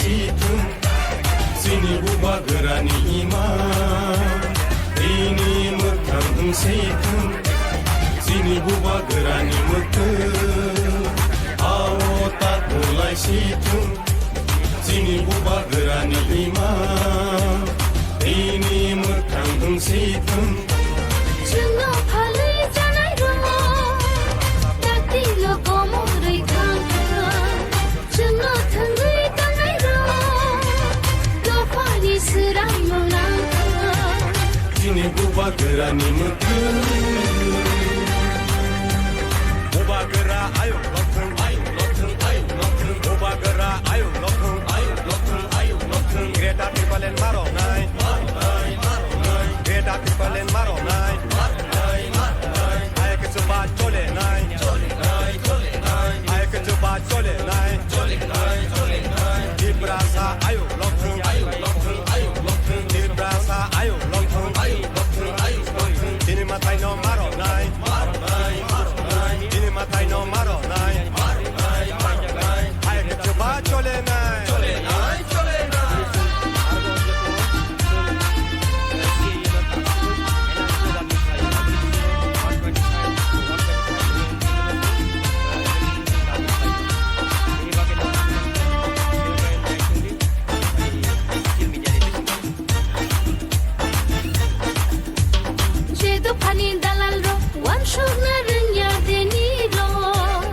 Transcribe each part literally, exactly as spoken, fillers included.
Sithung, chini bubagrani ima, tini mwkhang wng sithung, chini bubagrani mwkhang, ao ta kwlai sithung, chini bubagrani ima, tini mwkhang wng sithung. Chwngno phalwi chanairok, taktino komorwi thangkha. Chwngno thwngwi tongnairok, dophani swrangno nangkha. Chini bubagrani mwkhang. Bubagra ayuk lokthwng, ayuk lokthwng, ayuk lokthwng. Bubagra ayuk lokthwng, ayuk lokthwng, ayuk lokthwng. Greater Tipraland maroknai, maroknai, maroknai. Greater Tipraland maroknai, maroknai, maroknai. Ayuk chuba cholenai, cholenai, cholenai. Ayuk chuba cholenai, cholenai, cholenai. Tiprasa ayuk lokthwng, ayuk lokthwng, ayuk lokthwng. Tiprasa ayuk lokthwng, ayuk lokthwng, ayuk lokthwng. Chini mwtaino maroknai, maroknai, maroknai. Chini mwtaino maroknai, maroknai, maroknai. Ayuk chuba cholenai, cholenai, cholenai. Je dophani dalalrok wansukna rwngya deni rok,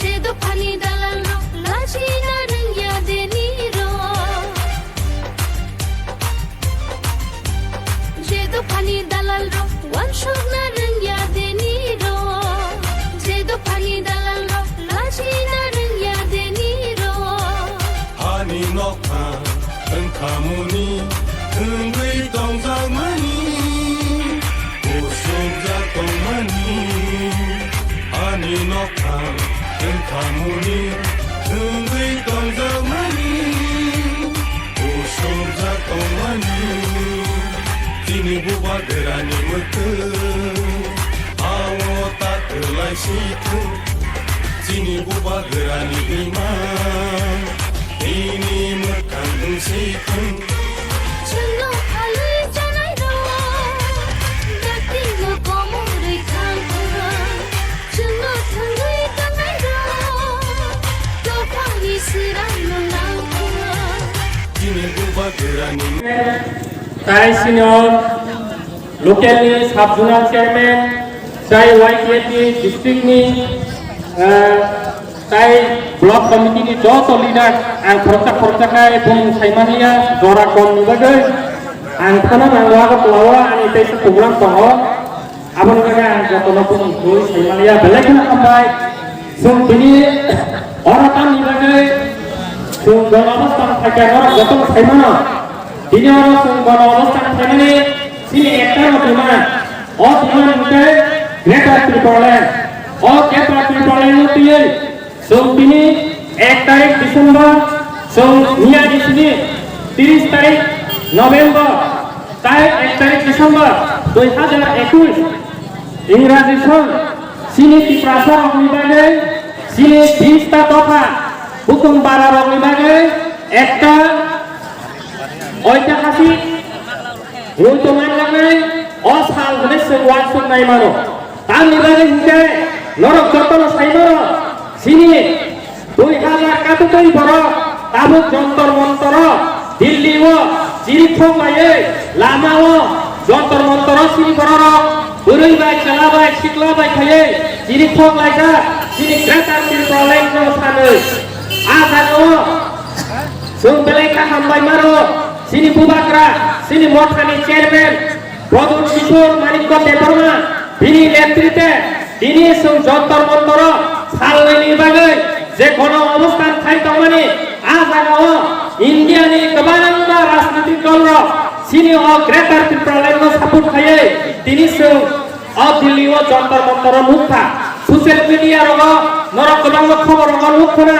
je dophani dalalrok lachina rwngya deni rok. Je dophani dalalrok wansukna rwngya deni rok, je dophani dalalrok lachina rwngya deni rok. Hani nokha wngkhamuni wngwi tongjakmani, usukjak tongmani. Hani nokha wngkhamuni wngwi tongjakmani, usukjak tongmani. Chini bubagrani mwkhang, ao ta kwlai sithung. Chini bubagrani ima, tini mwkhang wng sithung. Chwngno phalwi chanairok, dakti no komorwi thangkha. Chwngno thwngwi tongnairok, dophani swrangno nangkha. Chini bubagrani. Tai senior local ni sub zonal chairman, tai Y T F ni district ni, eh, tai block committee ni joto leader ang khoroksa khoroksa khai bung saimaniya jora kom ni bagwi ang thana nang wago tulawa ani teisa program tongo. Aboni bagwi ang jotono bumung twi saimaliya, belai kheno hambai. Chwng tini oro tamni bagwi chwng gana obostan phaikha norok jotono saimano. Tini oro chwng gana obostan phaimani chini ekta no demand. O demand hwnkhe Greater Tipraland. O Greater Tipraland no twiwi Chwng tini ek tarik December, chwng miya ni sini tris tarik November, tai ek tarik December dui hazar ekush, Ingraji son, chini Tiprasa rokni bagwi, chini bista dopha, bukhung bara rokni bagwi ekta oitihasik Rwngtongma nangnai o sal hwnwi chwng uansuk nai mano. Tamni bagwi hwnkhe norok jotono sai mano, chini dui hazar katutwi borok tabuk Jontor Montoro Delhi o chiri thok laiwi lama o Jontor Montoro chini bororok bwrwi bai chwla bai sikla bai khaiwi chiri thok laijak chini Greater Tipraland no sanwi. A jaga o Chwng belai kha hambai mano, chini bubagra, chini mothani chairman, Pradyot Kishore Manikya Debbarma, bini netrite, tini chwng Jantar Mantaro salnwini bagwi je gono obosthan khai tongmani, a jagao India ni kwbangma rajnitik dol rok chini o Greater Tipraland no support khaiwi tini chwng O Delhi o Jantar Mantar o nukha, social media rogo norok kwbangma khobor rogo nukkhona,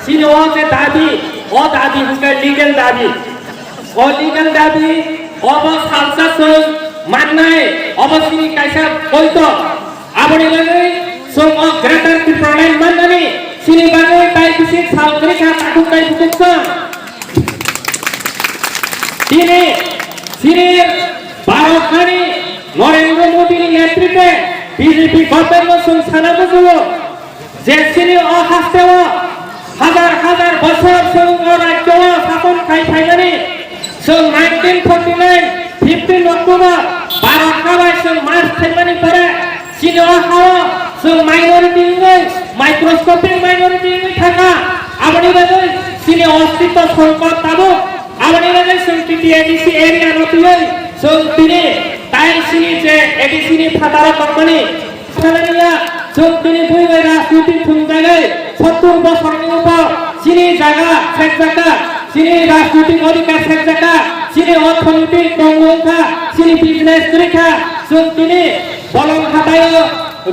chini o je dabi, o dabi hwnkhe legal dabi. O legal dabi, obo salsa chwng mannai, obo chini kaisa poito. Aboni bagwi chwng o Greater Tipraland mannani chini bagwi tai bising sal kwrwi kha takhuk tai bukhuk chwng. Chini Bharat hani Narendra Modi ni netritwe B J P government no chwng sana bujigo je chini o haste o hajar hajar bosor chwng o rajyo o sason khai phaimani, chwng nineteen forty nine fifteen October Bharat ha bai chwng march khaimani pore chini o ha o chwng minority wngwi, microscopic minority wngwi thangkha. Aboni bagwi chini ostitto songkot tabuk. Aboni bagwi chwng T T A D C area no twiwi chwng tini tai chini je A D C ni phataro tongmani sanani ya, chwng tini buibai rajniti thwngjagwi sottur bosorni upor chini jaga sekjakha, chini rajnitik odhikar sekjakha, chini orthonoitik tongmung kha, chini business kwrwi kha, chwng tini bolong hataio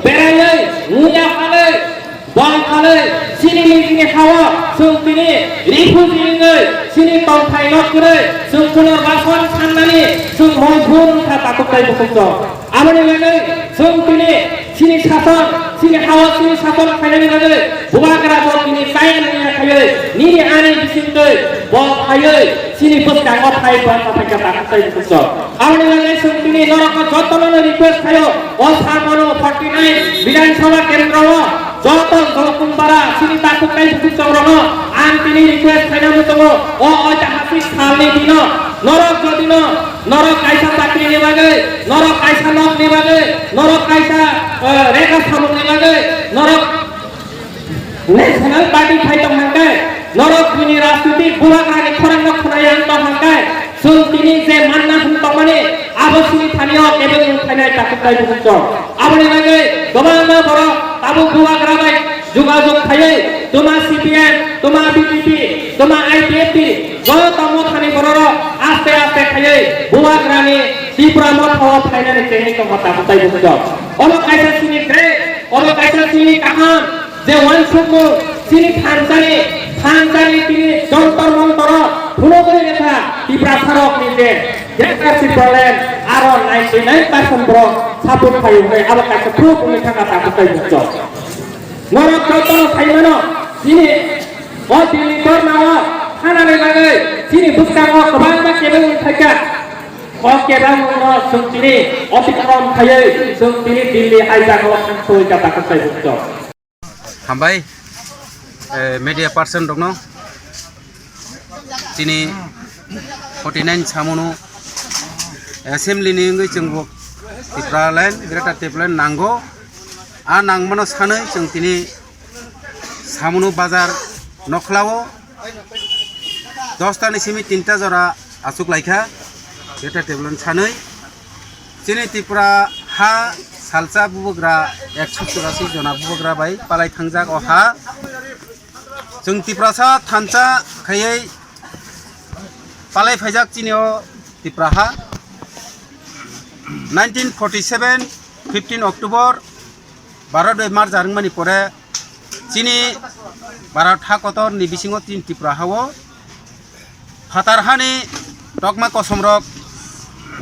beraiwi muya phalwi Bongkhalwi chini nijini hao chwng tini refugee wngwi chini tongthai nok kwrwi chwng punorbasan sannani chwng mojbur wngkha takhuk tei bukhuk chwng. Aboni bagwi chwng tini chini sason, chini hao chini sason khainani bagwi bubagra bo tini chaya nangya khaiwi nini ani bisingtwi bo phaiwi chini bwskango phai bwsa phaikha takhuk tei bukhuk chwng. Aboni bagwi chwng tini norokno jotono request khaio, o samano forty nine Bidhan Sabha kendro o joto Jolokundpara chini takhuk tei bukhuk chongrokno ang tini request khaina muchungo, o oitihasik salni dino norok jodino norok kaisa chakri ni bagwi, norok kaisa nok ni bagwi, norok kaisa, eh, rega samung ni bagwi, norok National Party phai tong hangkai, norok bini rajniti bubagrani khorang no khwnai ang tong hangkai, chwng tini je manna hwn tongmani abo chini thani o kebeng wng phainai takhuk tei bukhuk chwng. Aboni bagwi kwbangma borok tabuk bubagra bai jogajog khaiwi twma C P M, twma B J P, twma I P F T, joto mothani bororok aste aste khaiwi bubagrani Tipra motha o phainani chengwi tongkha takhuk tei bukhuk chwng. Obo kaisa chini dress, obo kaisa chini kaham. Je uansukmung chini thansani, thansani tini Jantar Mantaro phunugwi wngkha Tiprasarokni je Greater Tipraland aro ninety nine percent borok support khaio hwnwi abo kaisa proof wngwi thangkha takhuk tei bukhuk chwng. Norok jotono saimano chini o Delhi dhorna o thanani bagwi chini bwskango kwbangma kebeng wngkha. O kebengno chwng tini otikrom khaiwi chwng tini Delhi hai jagao thangsoi kha takhuk tei bukhuk chwng. Hambai, eh, media person rokno chini forty nine samunu assembly ni wngwi chwng bo Tipraland, Greater Tipraland nango. A nangmano sanwi chwng tini samunu bazar nokhlao dosta ni simi tinta jora achuk laikha, Greater Tipraland sanwi. Chini Tripura ha salsa bubagra ekso churasi jona bubagra bai palai thangjak o ha. Chwng Tiprasa thansa khaiwi palai phaijak chini o Tripura ha. Nineteen forty seven, fifteen October, Bharat bai mar jarwngmani pore chini Bharat ha kotor ni bisingo chini Tripura ha o phatar hani tokma kosom rok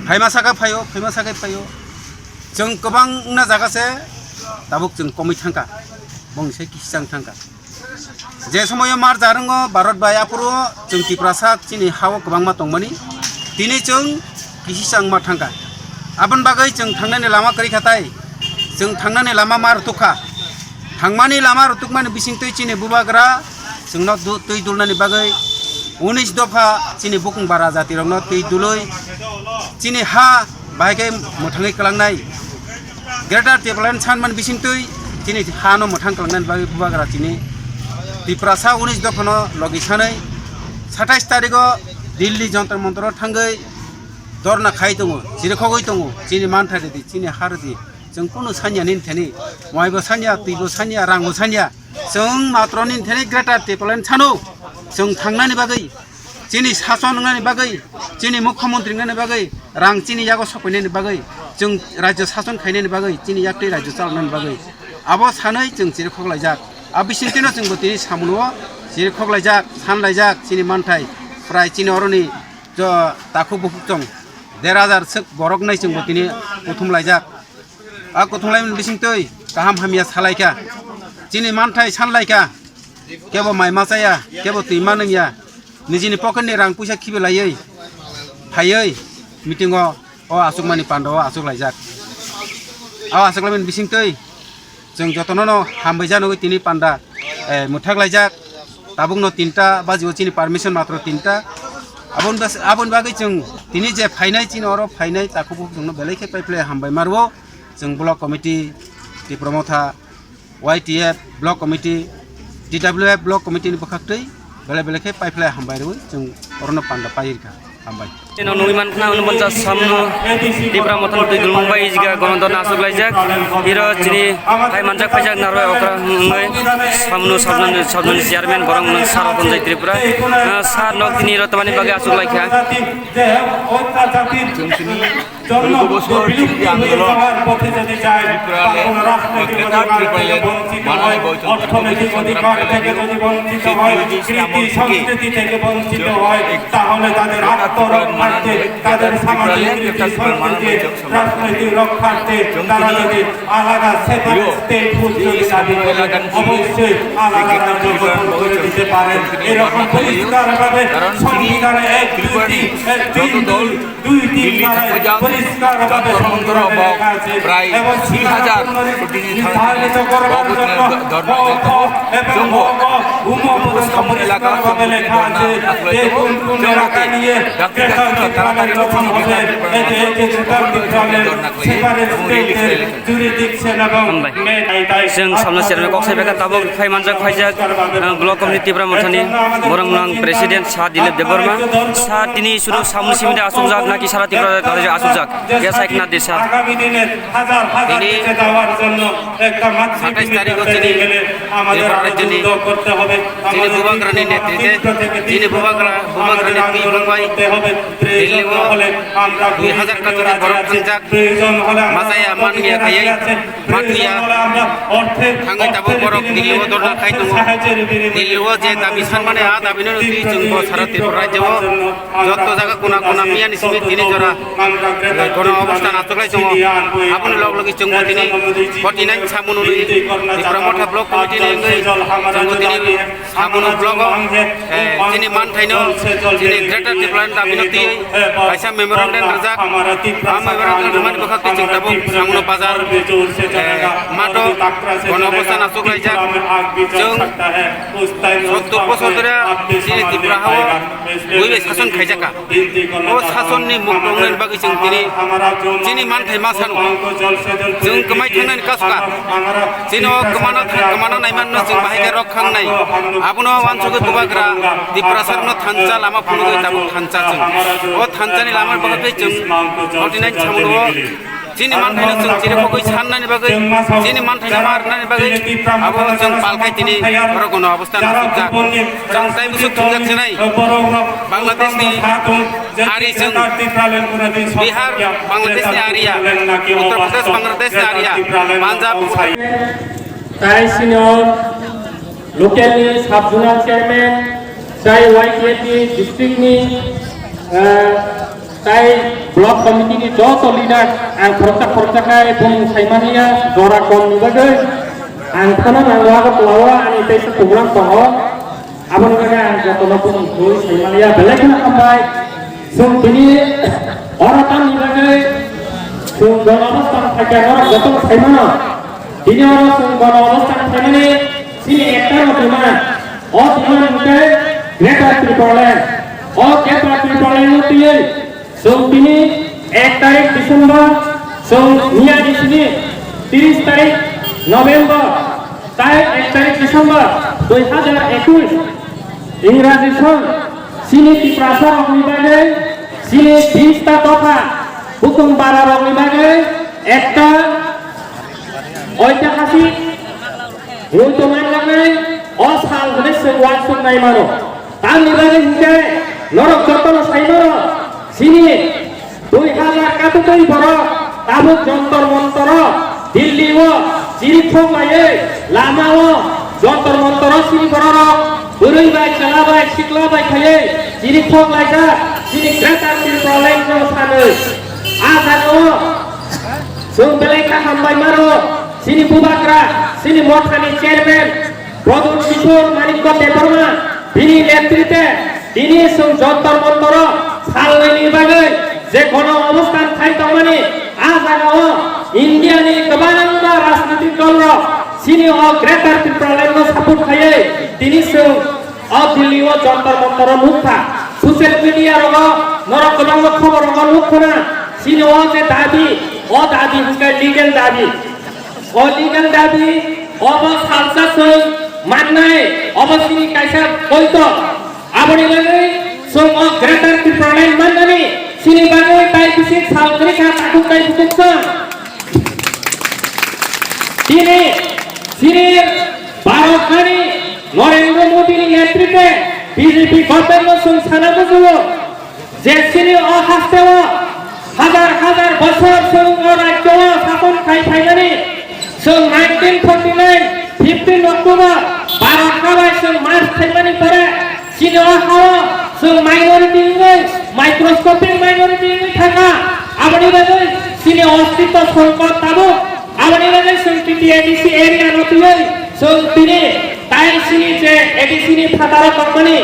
phaima saka phaio, phaima saka phaio. Chwng kwbang wngna jaga se tabuk chwng komwi thangkha, bongni sai kisang thangkha. Je somoyo mar jarwngo Bharat bai aphuru chwng Tiprasa chini ha o kwbangma tongmani, tini chwng kisisang ma thangkha. Aboni bagwi chwng thangnani lama kwrwi kha tai, chwng thangnani lama ma rwtuk kha. Thangmani lama rwtukmani bisingtwi chini bubagra chwngno du-, twi dulnani bagwi unis dopha chini bukung bara jatirokno twi dulwi chini ha bahai khe mwthangwi kwlangnai. Greater Tipraland sanmani bisingtwi chini hano mwthang kwlangnani bagwi bubagra chini Tiprasa unis dophano logi sanwi satais tarigo Delhi Jantar Mantaro thangwi dorna khai tongo, chirikhogwi tongo, chini manthai rwdi, chini ha rwdi. Chwng kunu sanya nini thani, moibo sanya, twibo sanya, rangbo sanya. Chwng matro nini thani Greater Tipraland sano. Chwng thangnani bagwi, chini sason wngnani bagwi, chini mukhyamantri wngnani bagwi, rang chini yago sokoinani bagwi, chwng rajyo sason khainani bagwi, chini yaktwi rajyo chaloknani bagwi. Abo sanwi chwng chirikhok laijak. A bisingtwino chwngbo tini samungo chirikhok laijak, san laijak, chini manthai. Prai chini oroni jo takhuk bukhuk chwng der hajar swk borok nai chwngbo tini kuthum laijak. A kuthum laimani bisingtwi kaham hamya salaikha. Chini manthai sanlaikha. Kebo mai ma chaya, kebo twi ma nungya. Nijini pocket ni rang puisa khibi laiwi, phaiwi, meeting o, o aswkmani panda o aswk laijak. O aswk laimani bisingtwi chwng jotono no hambai janogwi tini panda, eh, mwthak laijak. Tabukno tinta baji o chini permission matro tinta. Aboni bas-, aboni bagwi chwng tini je phainai chini oro phainai takhuk bukhuk chwngno belai khe paiphlai hambai marwo. Chwng block committee, Tipra Motha, Y T F block committee, T W F block committee ni bwkhaktwi belai belai khe paiphlai hambai rwi chwng orono panda pairikha. Hambai. Chino nugwi mankha, unu manjak samno Tipra Mothani twi dulmung bai ijga gono dona aswk laijak. Hiro chini hai manjak paijak narwai okra wngwi samno sabnani, sabnani chairman borok wngwi sar Aponjai Tripura. Ah, sar nok tini hiro tamani bagwi aswk laikha. Chwng tini দীর্ঘ বছর বিলুপ্তি হয়ে যাওয়ার পথে যদি যায়, তখন রাজনৈতিক অধিকার থেকে বঞ্চিত হয়, অর্থনৈতিক অধিকার থেকে যদি বঞ্চিত হয়, কৃতি সংস্কৃতি থেকে বঞ্চিত হয়, তাহলে তাদের আত্মরক্ষার্থে, তাদের সামাজিক রীতি সংস্কৃতি, রাজনৈতিক রক্ষার্থে তারা যদি আলাদা সেপারেট স্টেট হুড যদি দাবি করে, অবশ্যই আলাদা রাজ্য গঠন করে দিতে পারেন। এরকম পরিষ্কারভাবে সংবিধানে এক দুই তিন, এক তিন দুই দুই তিন ধারায় পরিষ্কারভাবে সংবিধানে লেখা আছে। এবং সীমানা পুনর্নির্ধারিত করবার জন্য ক, খ এবং গ, ঘ, ঙ পর্যন্ত পরিষ্কারভাবে লেখা আছে যে কোন কোন এলাকা নিয়ে গ্রেটার ত্রিপুরালেন্ড গঠন হবে। এতে একে গ্রেটার ত্রিপুরালেন্ড সেপারেট স্টেটের জুরিডিকশন এবং মেইন আইন। Chwng samno chairman kok sai beka tabuk phai manjak phaijak, ah, block committee Tipra Mothani borok nang president sa Dilip Debbarma. Sa tini suru samno simide asukjak naki sara Tripura rajyo asukjak? Khe sai khna di sa. আগামী দিনে হাজার হাজার tini বেঁচে যাওয়ার জন্য একটা মাতৃভূমি সাতাইশ তারিখও পেতে chini গেলে আমাদের Tripura আরো rajyoni যুদ্ধ করতে হবে। Chini আমাদের Bubagrani নেতৃত্বে, chini Bubagra, Bubagrani twi bwkhai Delhi o dui hazar kachori borok thangjak, machaya manmiya khaiwi, matmiya thangwi tabuk borok Delhi o dorna khai tongo. Delhi o je dabi sanmani, a dabi no twi chwng bo sara Tripura rajyo o joto jaga kona kona miya ni simi tini jora, eh, gono obosthan achuklai tongo. Aboni log logi chwng bo tini forty nine samununi Tipra Motha Block Committee ni wngwi chwng bo tini Samuno blogo, eh, chini manthaino, chini Greater Tipraland dabi no twi kaisa memorandum rijak. A memorandum rimani bwkhak twi chwng tabuk Samuno bazar, eh, mato gono obosthan achuklaijak. Chwng sottur bosor dhori chini Tripura hao bui bai sason khaijakha. O sasonni mukto wngnani bagwi chwng tini chini manthai ma sano. Chwng kwmai thangnani kasoka. Chini o kwmana, kwmana naimanno chwng bahai khe rok khangnai. Abono wansugwi Bubagra Tiprasarokno thansa lama phunugwi tabuk thansa chwng. O thansani lama bwkhak twi chwng forty nine samungo. Chini manthaino chwng chirikhogwi sannani bagwi, chini manthaino ma rwnani bagwi, abo chwng palkhai tini borok gono obosthan asukjak. Chwng tai bwswk thwngjak sinai. Bangladeshni ari chwng, Bihar, Bangladeshni ariya, Uttar Pradesh, Bangladeshni ariya, Punjab. Tai senior local ni sub zonal chairman, tai Y T F ni district ni, eh, tai block committee ni joto leader ang khoroksa khoroksa khai bung saimaniya jora kom ni bagwi ang phano nang wago twlao ani teisa program tongo. Aboni bagwi ang jotono bumung twi saimaliya, belai kheno hambai. Chwng tini oro tamni bagwi chwng gono obosthan phaikha norok jotono saimano. Tini oro chwng gono obosthan phaimani chini ekta no demand. O demand hwnkhe Greater Tipraland. O Greater Tipraland no twiwi chwng tini ek tarik December, chwng miya ni simi tris tarik November, tai ek tarik December dui hazar ekush, Ingraji son, chini Tiprasa rokni bagwi, chini bista dopha, bukhung bara rokni bagwi ekta oitihasik mui tongna nangnai, o sal hwnwi chwng uansuk nai mano. Tamni bagwi hinkhe norok jotono sai mano, chini dui hazar katutwi borok tabuk Jontor Montoro Delhi o chirikhok laiwi lama o Jontor Montoro chini bororok bwrwi bai, chwla bai, sikla bai khaiwi chirikhok laijak chini Greater Tipraland no sanwi. A jaga o chwng belai kha hambai maro chini Bubagra, chini mothani chairman, Pradyot Kishore Manikya Debbarma, bini netrite tini chwng Jontor Montoro salnwini bagwi Je kono obostan khai tongmani, a jagao India ni kwbangma rajnitik dol rok chini o Greater Tipraland no support khaiwi tini chwng o Delhi o Jantar Mantar o nukha. Social media rogo norok kwbangma khobor rogo nukhuna. Chini o je dabi, o dabi hwnkhe legal dabi. O legal dabi, obo salsa chwng mannai, obo chini kaisa poito. Aboni bagwi chwng o Greater Tipraland mannani chini bagwi tai bising sal kwrwi kha takhuk tai bukhuk chwng. Tini chini Bharat hani Narendra Modi ni netritwe B J P government no chwng sana bujugo. Je chini o haste o hajar hajar bosor chwng o rajyo o sason khai phaimani, chwng nineteen forty nine fifteen October Bharat habai chwng march khaimani pore chini o hao chwng minority wngwi, microscopic minority wngwi thangkha. Aboni bagwi chini ostitto songkot tabuk. Aboni bagwi chwng T T A D C area no twiwi chwng tini tai chini je A D C ni phataro tongmani